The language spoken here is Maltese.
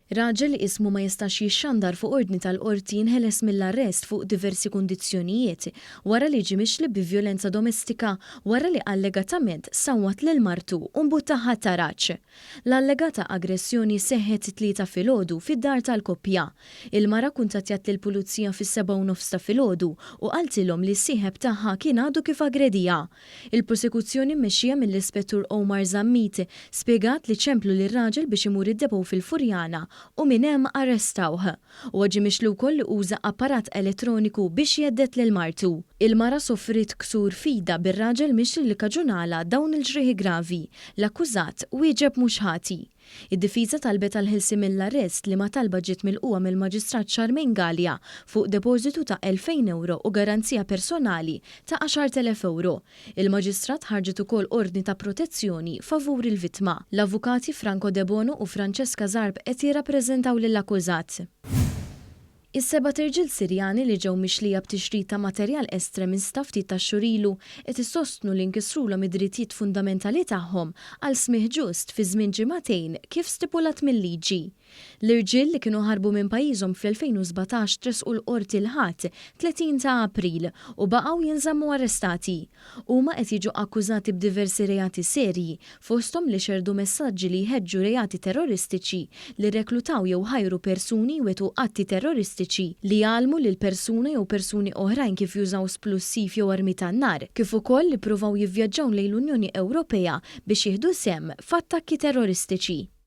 Raġel li ismu ma jistax jixxandar fuq ordni tal-Qorti nħeles mill-arrest fuq diversi kundizzjonijiet wara li ġie mixli bi vjolenza domestika wara li allegatament sawwat lil martu u mbuttaha t-taraġ. L-allegata aggressjoni seħħet it-Tlieta filgħodu fid-dar tal-koppja. Il-mara kuntattjat lill-Pulizija fis-7:30 ta' filgħodu u qaltilhom li s-sieħeb tagħha kien għadu kif aggrediha. Il-prosekuzzjoni mmexxija mill-Ispettur Omar Zammit spjegat li ċemplu lir-raġel biex imur id-depot fil-Furjana u minn hemm arrestawh. Huwa ġie mixli wkoll li uża apparat elettroniku biex jhedded lil martu. Il-mara sofriet ksur f'idha bir-raġel mixli li kkaġunalha dawn il-ġrieħi gravi. L-akkużat wieġeb mhux ħati. Id-difiża talbet għall-ħelsien mill-arrest liema talba ġiet milqugħa mill-Maġistrat Charmaine Galea fuq depożitu ta' 2,000 ewro u garanzija personali ta' 10,000 ewro. Il-Maġistrat ħarġet ukoll ordni ta' protezzjoni favur il-vittma. L-Avukati Franco Debono u Francesca Zarb qed jirrappreżentaw lill-akkużat. Is-sebat irġiel Sirjani li ġew mixlija b'tixrid ta' materjal estremista ftit tax-xhur ilu qed isostnu li nkisrulhom id-drittijiet fundamentali tagħhom għal smigħ ġust fi żmien ġimagħtejn kif stipulat mil-liġi. L-irġiel li kienu ħarbu minn pajjiżhom fl-2017 tressqu l-Qorti l-Ħadd, 30 ta' April, u baqgħu jinżammu arrestati. Huma qed jiġu akkużati b'diversi reati serji, fosthom li xerrdu messaġġi li jħeġġu reati terroristiċi, li rreklutaw jew ħajru persuni jwettqu atti terroristiċi, li għallmu lil persuna jew persuni oħrajn kif jużaw splussiv jew armi tan-nar, kif ukoll li ppruvaw jivvjaġġaw lejn l-Unjoni Ewropea biex jieħdu sehem f'attakki terroristiċi.